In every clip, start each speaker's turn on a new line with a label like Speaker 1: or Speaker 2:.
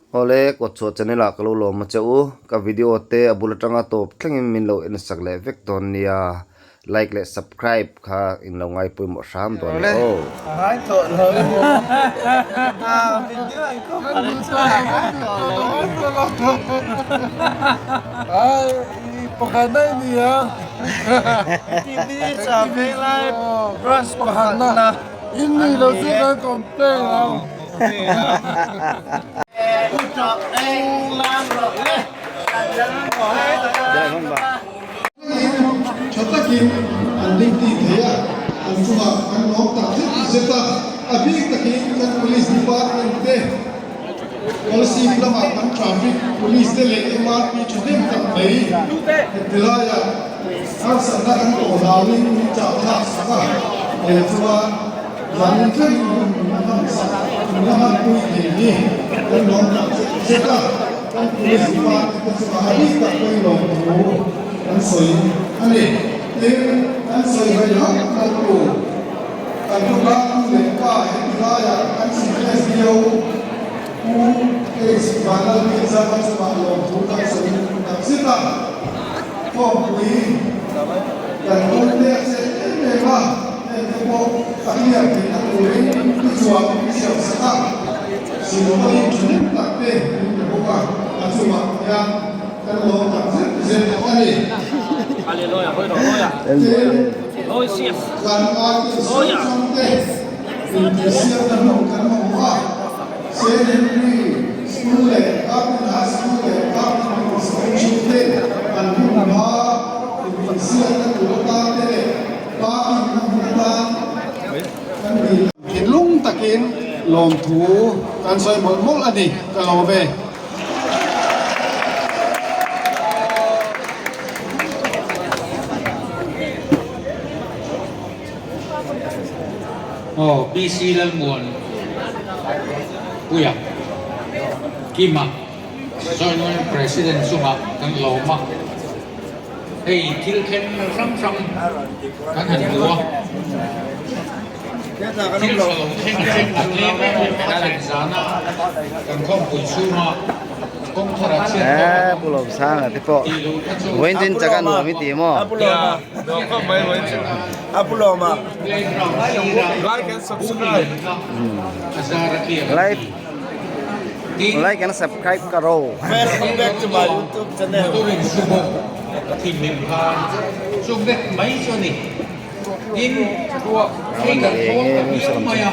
Speaker 1: Awle, Kawtchhuah channel ah ka lo lawm a che u. Ka video te a bul atanga tawp thlengin min lo en sak leh vek dawn nia. Like leh subscribe kha in lo ngai pawimawh hram dawn nia aw.
Speaker 2: Tha takin an duty thei a, an chungah kan lawm tak zet zet a, a bik takin kan Police Department te, Policy lamah kan Traffic Police te leh MRP thahnem tak mai heti laiah harsatna kan tawh hlauin min chah thlak sak a, he chuan zanin thlengin hun min la hman sak, min la hmanpui thei hi kan lawm tak zet zet a, kan Police Department te chungah a bik tak pawhin lawmthu kan sawi a ni. Tin, kan sawi ve hauh hauh tur. Kan khawtlang nu leh pa heti laiah kan CPSDO Pu H Vanlalbiakzama chungah lawmthu kan sawi tak zet a, khawmpui kan awm te a chet em em a, hengte pawh a clear theihna turin i chuan i siam sak a, silpawhin thahnem tak te min pe bawk a, a chungah hian kan lawm tak zet zet a ni. Tin. Kan artist hrang hrang te intihsiakna hmun kan mamawh a, Saint Henry School leh Carlton High School leh Carlton Middle School chhungte an hun hma intihsiakna tur atan te leh parking-na hmun atan kan dil. Thinlung takin lawmthu kan sawi mawlh mawlh a ni, ka lawm e.
Speaker 3: Aw PC Lalmuan Puia Kima Joint Union President chungah kan lawm a, hei thil thleng hrang hrang kan han hmu a. Thil tha lo thleng thleng a tlem em em a thlen zana kan khawmpui chhunga kawng thar a chhiat tawh
Speaker 1: Eh, Pu Lawmsanga te pawh vawiin chak a nuam i ti maw? Like like and subscribe karo.
Speaker 4: Welcome back to my YouTube channel.
Speaker 3: Chung vek mai chu a ni. Tin, hei kan thawl ta viau mai a.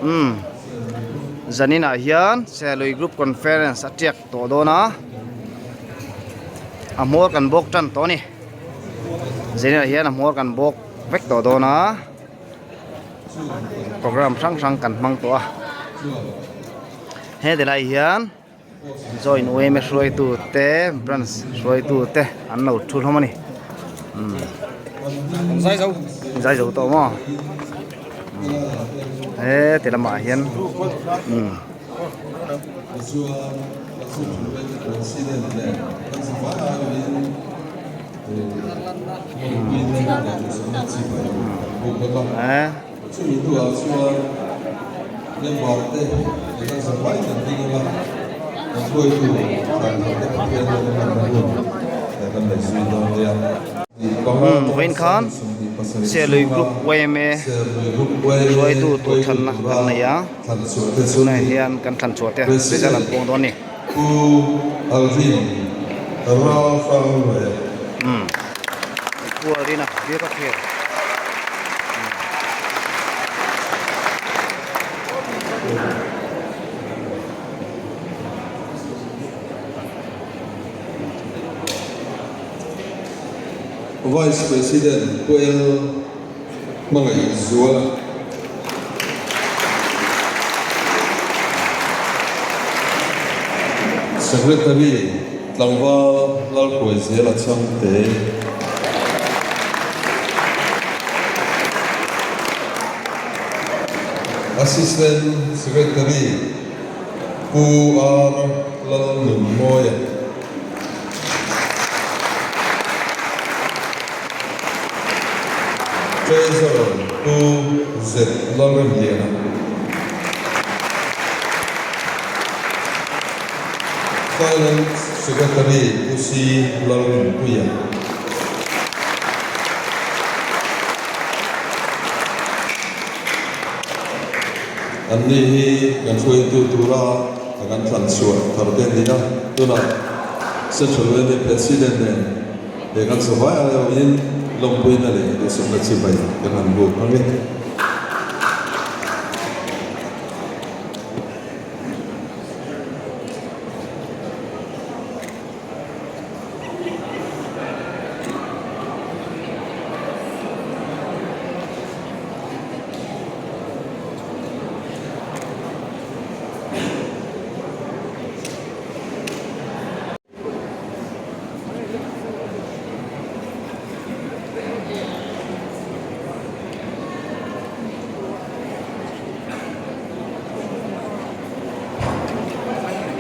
Speaker 1: Umm zaninah hian Serlui Group Conference a tiak tawh dawn a a hmawr kan bawk tan tawh a ni zaninah hian a hmawr kan bawk vek tawh dawn a program hrang hrang kan hmang tawh a heti lai hian. Join yma hruaitu te branch hruaitu te an lo thu hlawm a ni umm zai zo tawh maw he ti lamah hian umm.
Speaker 2: Chumi hnuah chuan member te leh kan zavai kan ding anga kan hruaitu dan thar te Pathian hian a hmanna hun kan nei zui dawn nia.
Speaker 1: Vawiin khan Serlui Group yma hruaitu tur thlanna kan nei a, tunah hian kan thlan chhuah te result an puang dawn a ni.
Speaker 2: Pu Alvin Ralhrangluaia.
Speaker 1: Pu Alvin-a biak a khel.
Speaker 2: Vice President Pu L. Hmangaih Zuala. Secretary Tlangval Lalhruaizela Chhangte. Assistant Secretary Pu R. Lalnunmawia. Treasurer Pu Z Lalremliana. Finance Secretary Pu C Lalrinpuia. Anni hi kan hruaitu tura kan thlan chhuah thar te a ni a, tunah Central Yma President nen he kan savai ai awhin lawmpuina leh duhsakna chibai kan han buk ang e.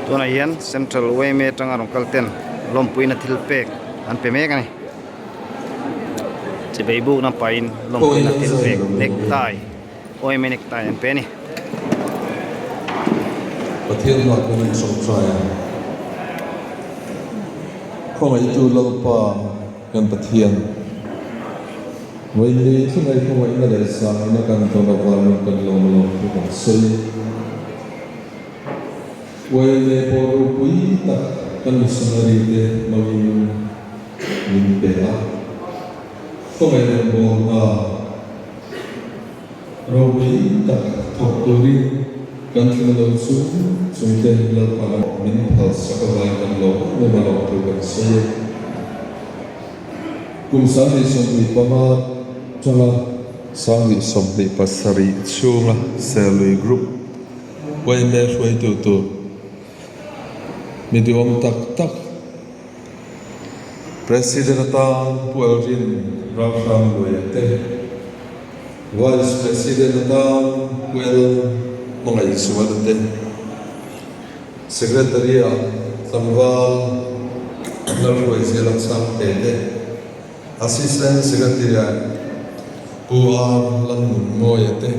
Speaker 1: Tunah hian Central yma atanga rawn kal ten lawmpuina thil pek an pe mek a ni. Chibei bukna pahin lawmpuina thil pek necktie yma necktie an pe a ni.
Speaker 2: Pathian hma kan in chawngchai a.
Speaker 5: Khawngaihtu Lalpa kan Pathian, Vawiinni thlungai khawngaihna leh sangina kan tawn avangin kan lawm alawm thu kan sawi. Uaile pawh ropui tak kan missionary te hmangin min pe a, khawngaih rawngbawlna ropui tak thawk turin kan tling lo chung chung te Lalpa min phalsak avangin kan lawm em em alawm thu kan sawi e. Kum 2025 atanga 2027 chhunga Serlui Group Yma hruaitu tur mi duhawm tak tak President atan Pu Elrin Ralhrang Luaia te, Vice President atan Pu El Hmangaihzuala te, Secretary ah tlangval Lalhruaizela Chhangte te, Assistant Secretary ah Pu Ar Lalnunmawia te,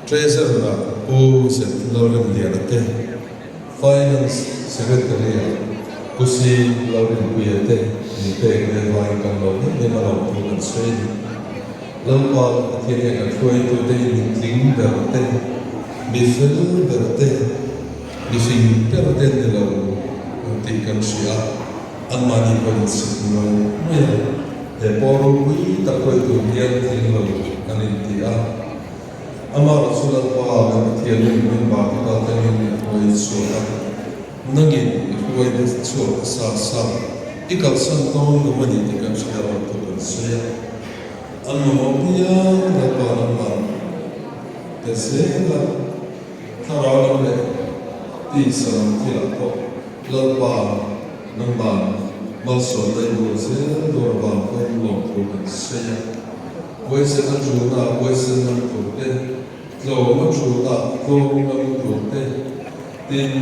Speaker 5: Treasurer ah Pu Zet Lalremliana te, Finance Secretary ah Pu Si Lalrinpuia te min pek ve vangin kan lo em em a lo thu kan sawi a ni. Lalpa Pathian hian kan hruaitute hi min tling ber te, mi fel ber te, mi fing ber te an ni lo tih kan hria a, anmahni pawh in sit nuai nuai a, he pawl ropui tak hruaitu hian tling lo an inti a. Amaherawhchu chu Lalpa kan Pathianin min barte kal tangin i hruai chhuak a, nangin i hruai chhuak hmasa sa, i kalsan dawn lo a ni tih kan hria lo thu kan sawi a. An mamawh piang Lalpa nangmah pe zel a, thlarau lam leh tisa lam thilah pawh Lalpa nangmah malsawmna i bur zel dawr avang pawhin lawmthu kan sawi a. Huaisen a ṭulna huaisen ngam tur te, tlawm a ṭulna tlawm ngam tur te, tin,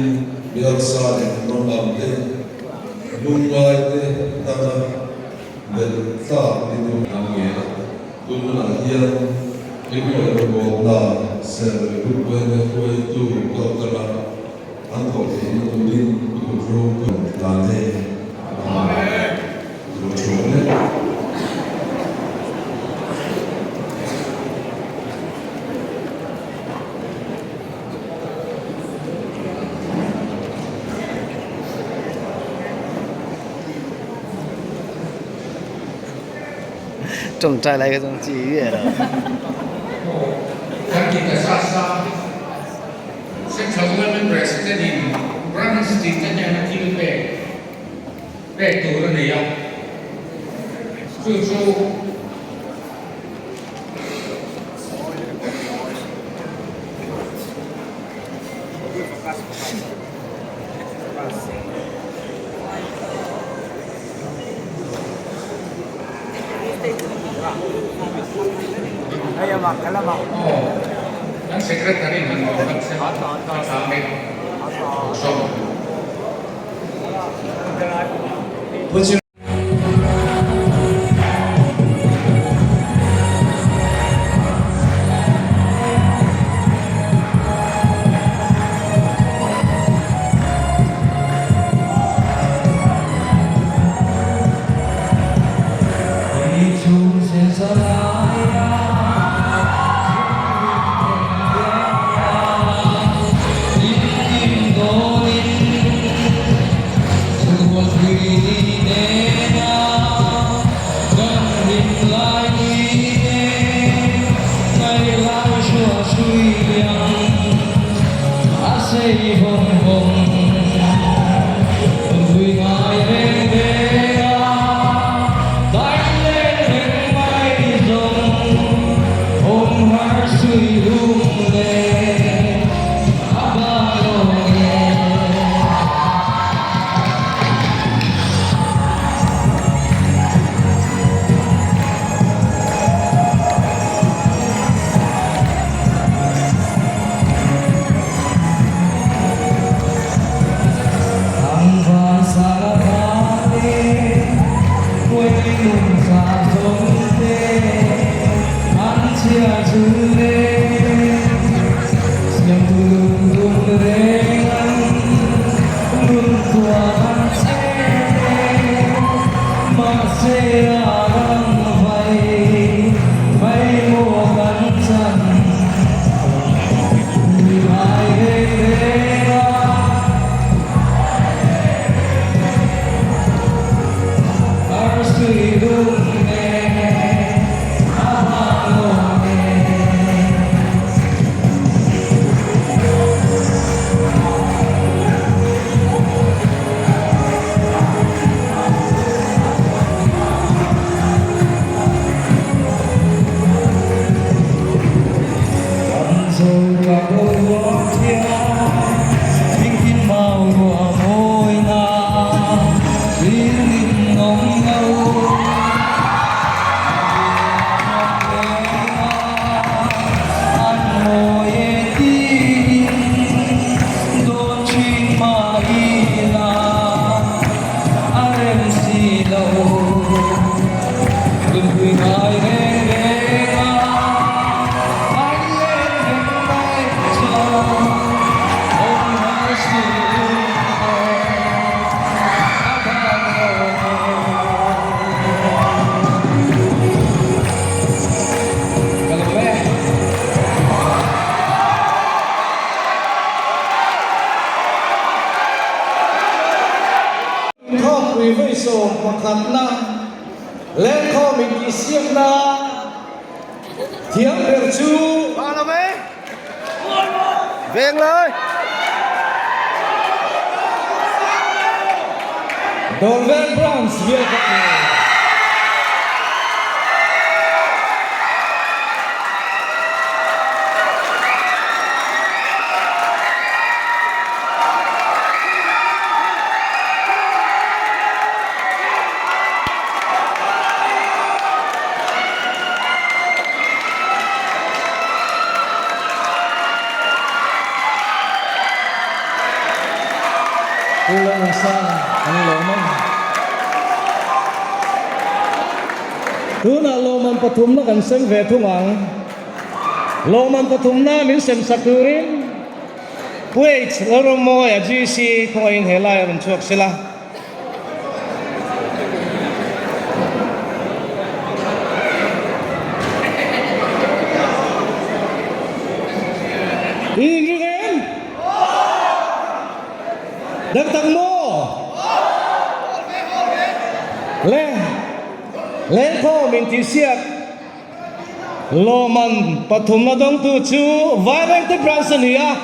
Speaker 5: biaksa leh mangang te, lungngai te tana belh tlak ni tur an ngen a. Tun hunah hian Emanuel Rawngbawlna ser group yma hruaitu kaltala an thawh theihna turin i kut ropui dan e. Amen. Lo thu mek.
Speaker 1: Tawngtai lai kha chuan chi viau lo.
Speaker 3: Kan ti ta sa sa. Central Women President in Branch tih te hian a thil pek pek tur a nei a, chu chu Aw, kan Secretary han awm vat se a tha mai sawm.
Speaker 6: Khawmpui vawi 11na Lengkhawm intihsiakna thiam ber chu Dawrveng Branch bial ka tur. Pu Lalnunsanga an lawm a ni. Tunah lawmman pathumna kan sem ve thung ang. Lawmman pathumna min sem sak turin Pu H Lalrammawia GC khawngaihin he lai a rawn chhuak sela. I inring em? Dak tak maw? Le, lengkhawm intihsiak Lawman pathumna dawngtu chu Vairengte Branch a ni a,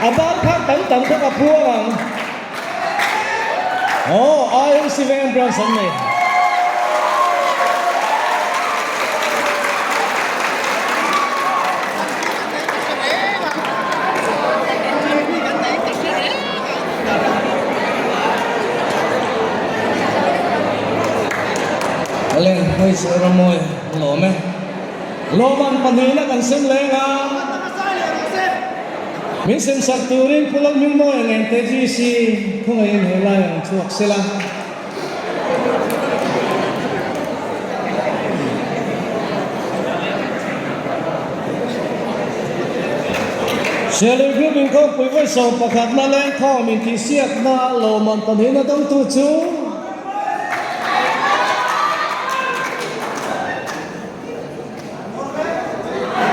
Speaker 6: a ban phak tam tam kha ka phuang ang. Aw, IOC Veng Branch an nei. Awle hei chu Ramawi a lawm e. Lawman pahnihna kan sem leng a, min sem sak turin Pu Lalhmingmawia nen te GC khawngaihin he lai ang chhuak sela. Sialui Group inkhawmpui vawi 11na lengkhawm intihsiakna lawmman pahnihna dawngtu chu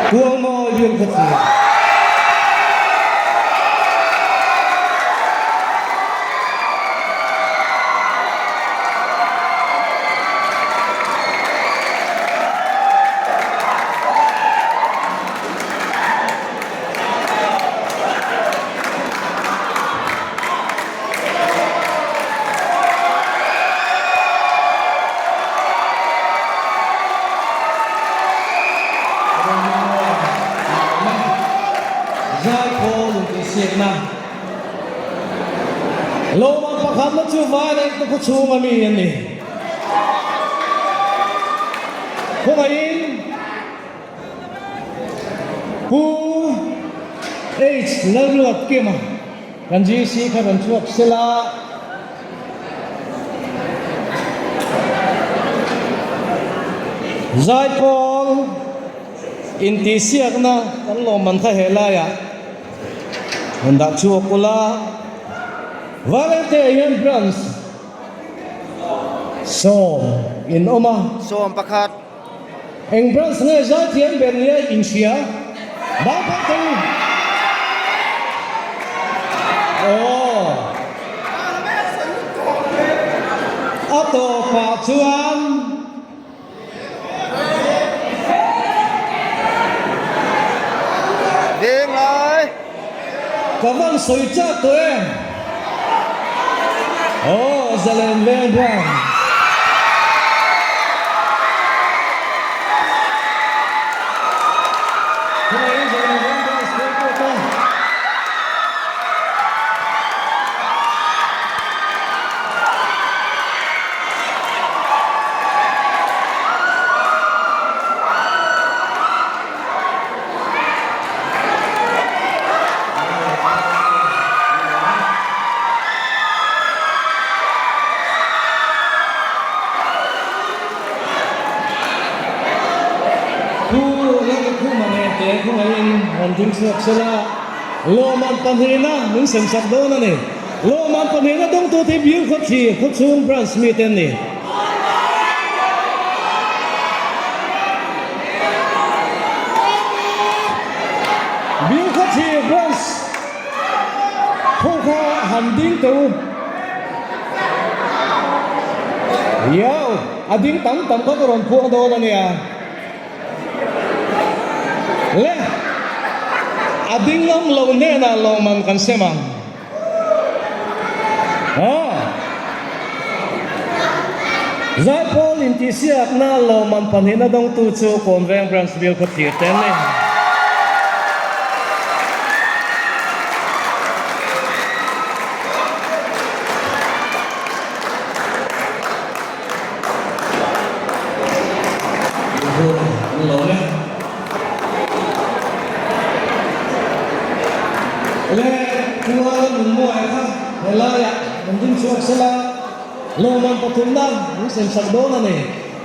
Speaker 6: Kuangmawi bial kha thlir. Zaikhawl intihsiakna Lawmah pakhatna chu Vairengte khaw chhung a mi a ni. Khawngaihin Pu H Lalruatkima kan GC kha rawn chhuak sela. Zaipawl intihsiakna kan lawmman kha he laiah rawn dah chhuak ula, Valente hian branch 10 in awm a.
Speaker 1: 11.
Speaker 6: Eng branch nge zaithiam ber nia inhria? Bang phah thei u. Aw. A tawpah chuan.
Speaker 1: Veng lai.
Speaker 6: Ka van sawi chak tawh em? Aw Zalen Veng Branch. Khawngaihin Zalen Veng Branch hruaitute. Pu Lalrikhuma nen te khawngaihin rawn ding chhuak sela, lawmman pahnihna min sem sak dawn a ni. Lawmman pahnihna dawngtu te Bill Khawthli khawchhung branch mi te an ni. Bill Khawthli branch ho kha. han ding teh u. Yo, a ding tam tam kha ka rawn phuang dawn a nia. Le, a ding ngam lo hnenah lawmman kan sem ang. Zaipawl intihsiakna lawmman pahnihna dawngtu chu Kawnveng Branch Bial Khawthlir te an ni. Le Kuala Nunmuai kha helaiah an ding chhuak sela, lawmman pathumna an sem sak dawn a ni.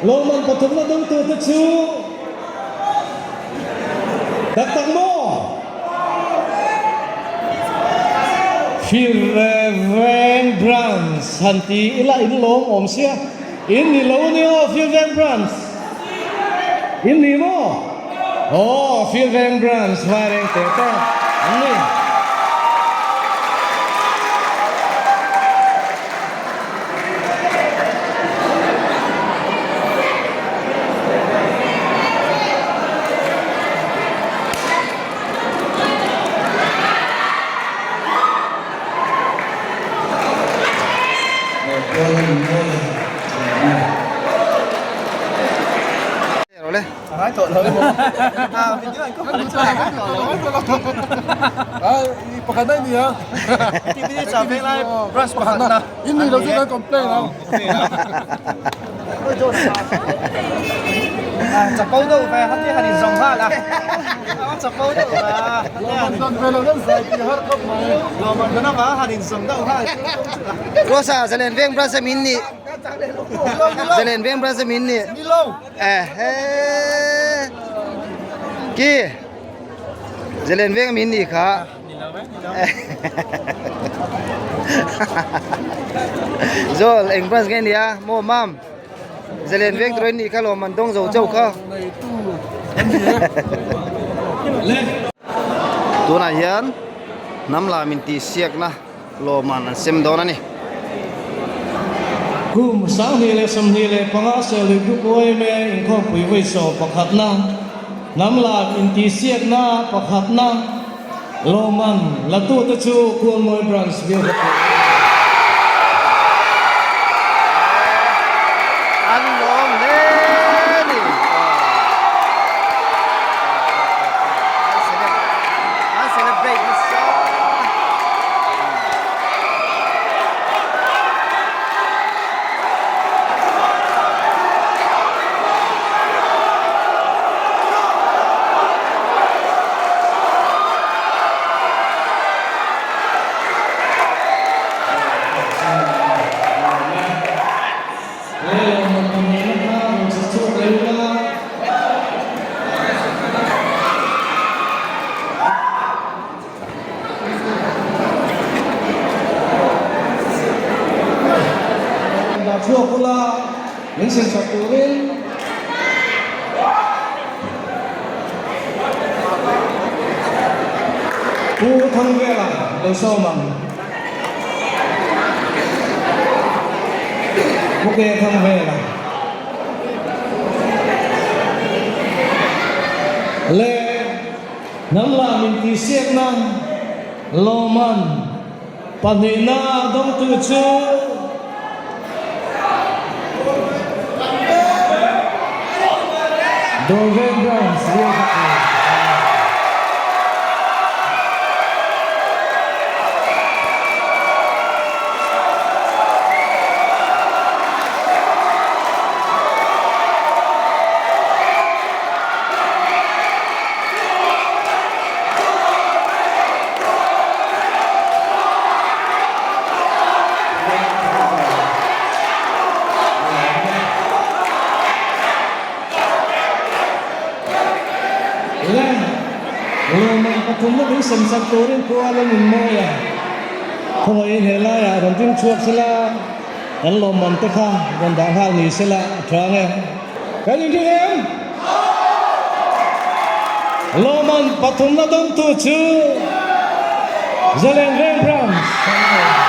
Speaker 6: Lawmman pathumna dawngtute chu tak tak maw? Firveng Branch han ti ila in lawm awm sia, in ni lo ni aw Firveng Branch in ni maw? Aw Firveng Branch Vaireng teh te an ni.
Speaker 1: Rosa zalen veng branch a min nih zalen veng branch a min nih ehe ki zalen veng min nih kha Zawl eng branch nge nia maw mam zalen veng tur in nih kha lawm an dawng zo chauh kha tunah hian hnam lam intihsiakna lawmman an sem dawn a ni.
Speaker 6: Kum 2025 Serlui Group yma inkhawmpui vawi sawm pakhatna, hnam lam intihsiakna pakhatna lawmman latute chu Kualmawi Branch Bial Hotel a ni.
Speaker 1: An lawm hle ni. An celebrate nasa.
Speaker 6: Dah chhuak ula min sem sak turin Pu Thangvela lo sawm ang. Pu Ke Thangvela leh Hnam lam intihsiakna lawmman pahnihna dawngtu chu Dawlveng Branch Liverpool a ni. Le, lawmman pathumna min sem sak turin Kuala Nunmawia khawngaihin he laiah rawn ding chhuak sela, kan lawmman te kha rawn dah nghal ni sela a tha ang e. Kan inring em? Lawmman pathumna dawngtu chu Zalen Rembrandt a ni.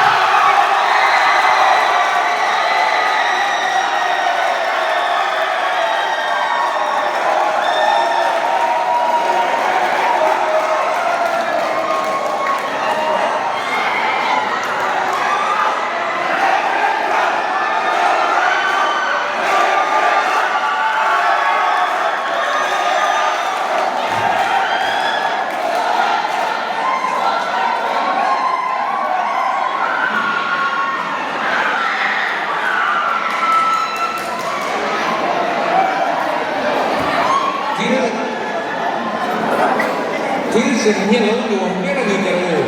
Speaker 3: sem hi a lo nuam ber a ni teh u.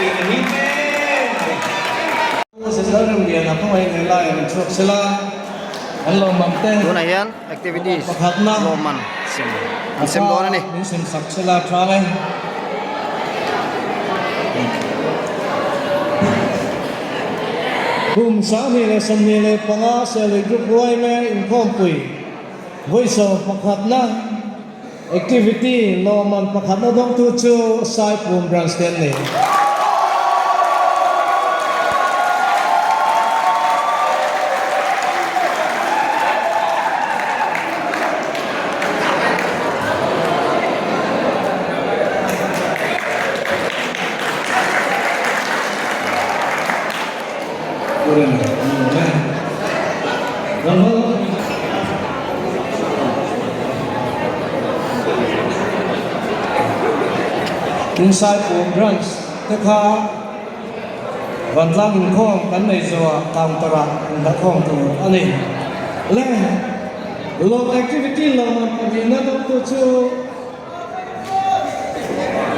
Speaker 3: In hlim em mai.
Speaker 6: Moses Lalremliana khawngaih nei lai an chhuak sela, an lawmman te
Speaker 1: Tunah hian activities
Speaker 6: pakhatna
Speaker 1: lawmman sem an sem dawn a ni.
Speaker 6: Min sem sak sela tha nge. Kum 2025 Serlui Group yma inkhawmpui vawisawm pakhatna Activity lawmman pakhatna dawngtu chu Saipum Branch te an ni. Insaipum Branch te kha vantlang inkhawm kan nei zawhah counter ah inhlahkhawm tur a ni. Le lawm activity lawmman pahnihna dawngtu chu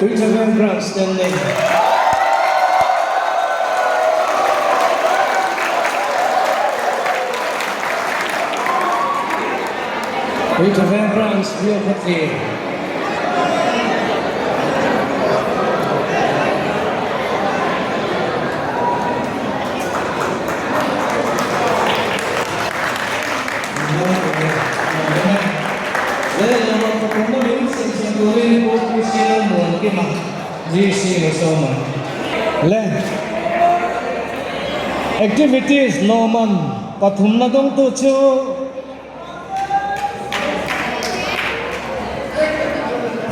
Speaker 6: Tuithaveng Branch te an ni. Tuithaveng Branch Rio Khawtli. Activities lawmman pathumna dawngtu chu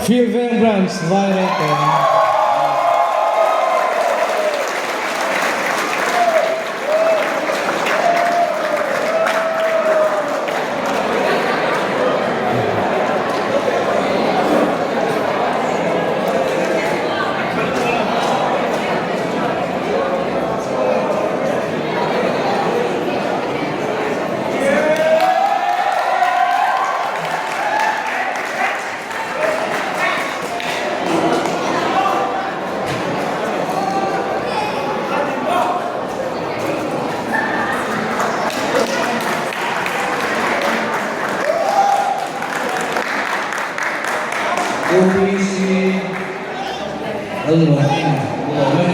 Speaker 6: Field Veng Branch Vairengte. UPC Lalnuakin a lawm e.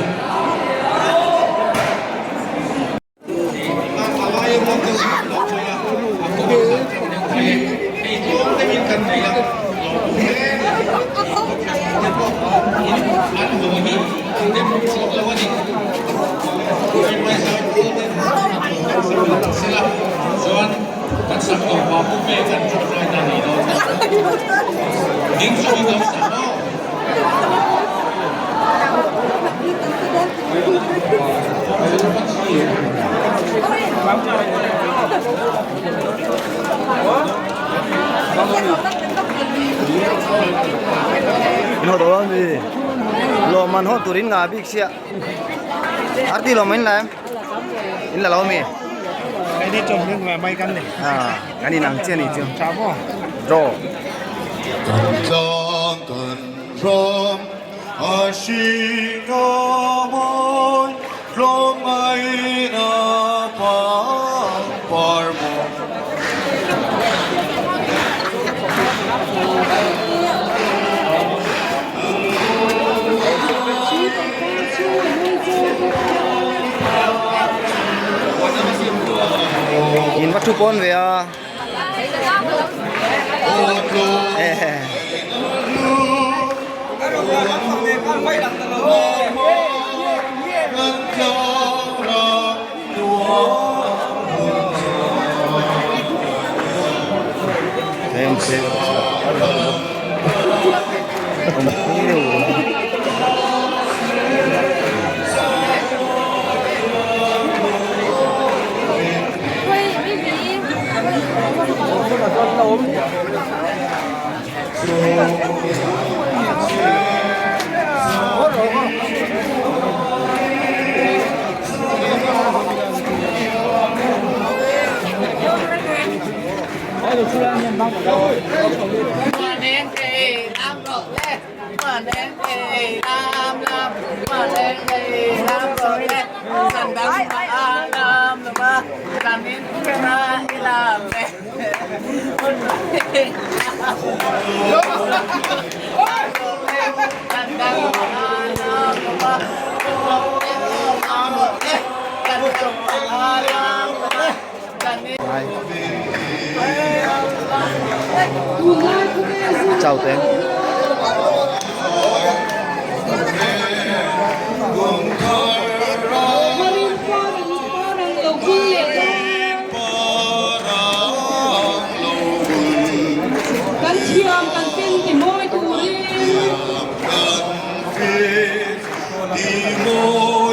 Speaker 1: In haw tawh lo mi lawmman hawn turin ngah bik sia arti lawmman in la em in la lo mi kan inang chiah a ni chu draw.
Speaker 2: Kan tlang kan ram a hring a mawi tlawmngaihna pangpar maw.
Speaker 1: In va thu pawn ve a. Chau te.
Speaker 7: Kan thiam kan fin ti mawi turin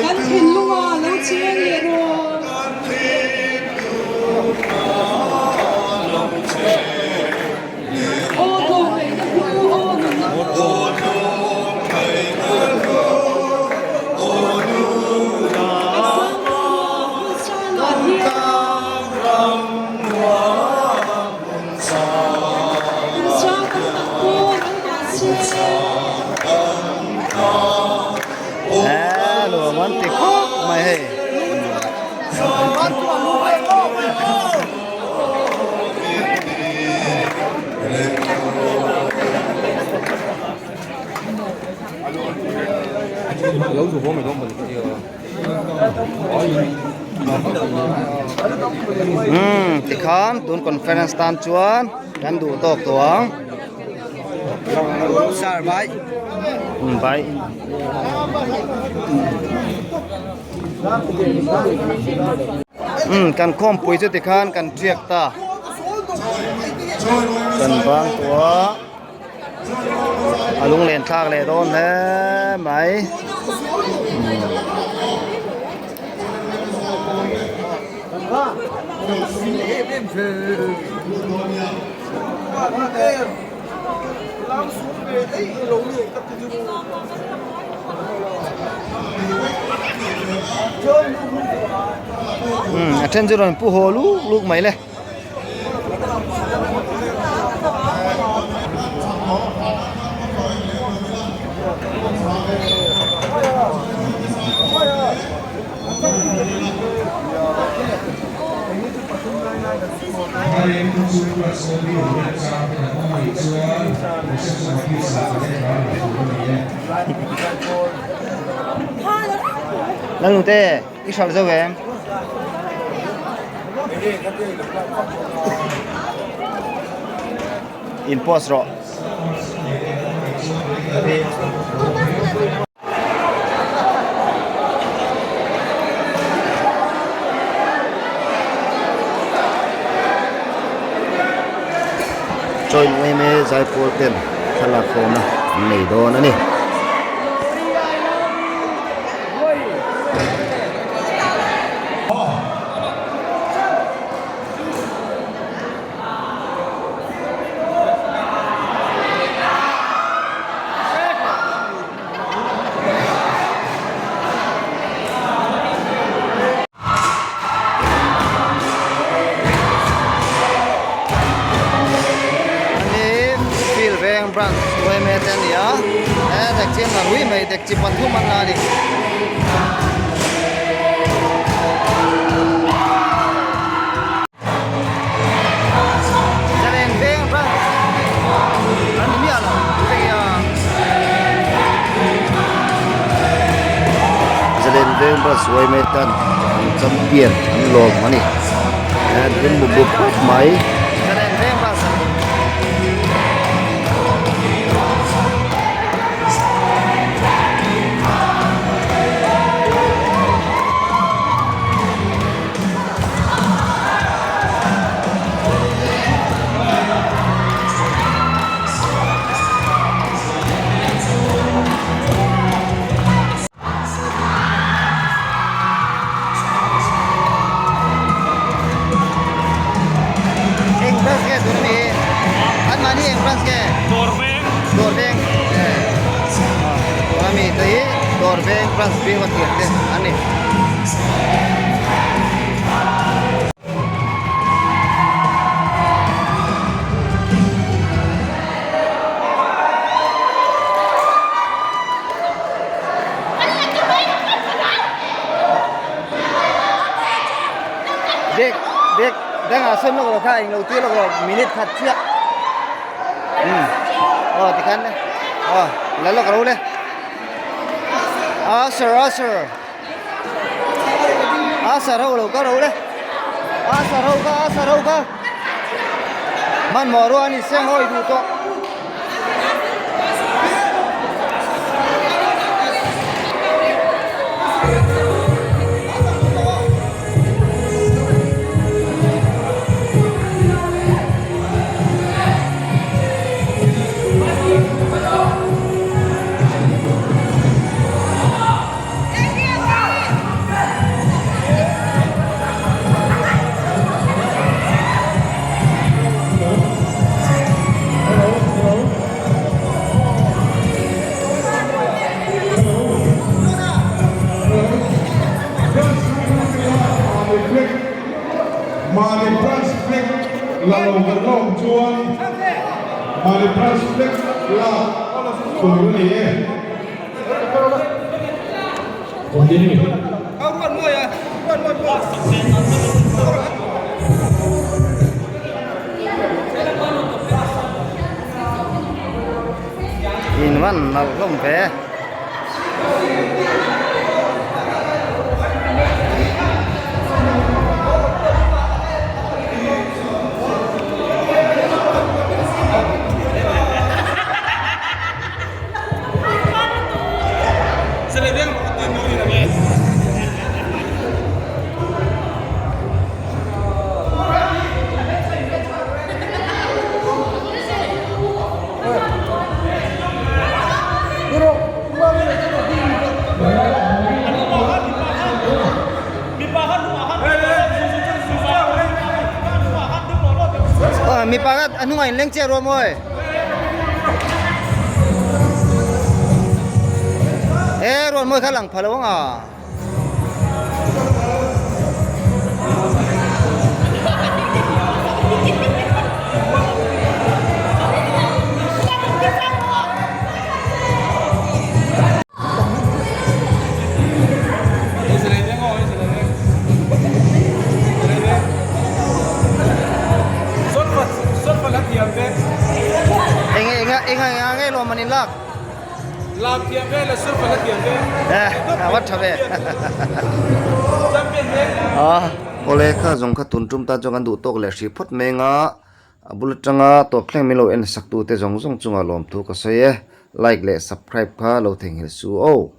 Speaker 7: kan thinlunga lo cheng leh rawh. Aw tlawmngaihna hlu, aw nunna hlu. Kan sang rammuang hmun sangah hian. Kum sang tam tak pawh ral mah se.
Speaker 1: Hello, an ti khawp mai hei. Umm tikhan tun conference tan chuan kan duh tawk tawh ang. Umm bye. Umm kan khawmpui chu tikhan kan tiak ta. Kan bang tawh a. A lunglen thlak leh dawn hle mai. Umm a then chu rawn pu haw luk luk mai le. Lalnute i hralh zo em? In post rawh. Join yma zaipawl ten thlalak hawna an nei dawn a ni. Hei field veng branch yma te a ni a he dekchi an la rui mai dekchi pathum an la a ni. Zalen veng branch an ni miah lo hei a Zalen veng branch yma tan an champion an lawm a ni an hlim bup bup khawp mai Zalen veng branch an ni. Eng branch nge tuna mi hi? An mahni eng branch nge? Dawr veng. Dawr veng. Tuna mi te hi dawr veng branch bik a tir te an ni. Dek dek dangah sawn lawk rawh kha englo tir lawk rawh minute khat chiah. Umm aw tikhan le aw la lawk ro le. Asher Asher Asher ho lo ka ro le. Asher ho ka Asher ho ka. Hmanhmawh ruah a ni seng hawi duh tawh.
Speaker 2: Mali Branch Flag la lo kan awm chuan Mali Branch Flag la tur a ni e.
Speaker 1: In van nalh hlawm ve. Mipa kha a hnungah in leng chiah ruah maw? He ruah mawi kha lang pha lo ang a. Eng eng eng eng nge lawm an in lak?
Speaker 8: Lam thiam ve la sur pala thiam ve.
Speaker 1: Eh, a va tha ve. Ah, awle kha zawng kha tun tum tan chuan kan duh tawk leh hrih phawt mai anga a bul atanga tawp thleng min lo en sak tu te zawng zawng chungah lawmthu ka sawi e. Like leh subscribe kha lo theihnghilh su aw.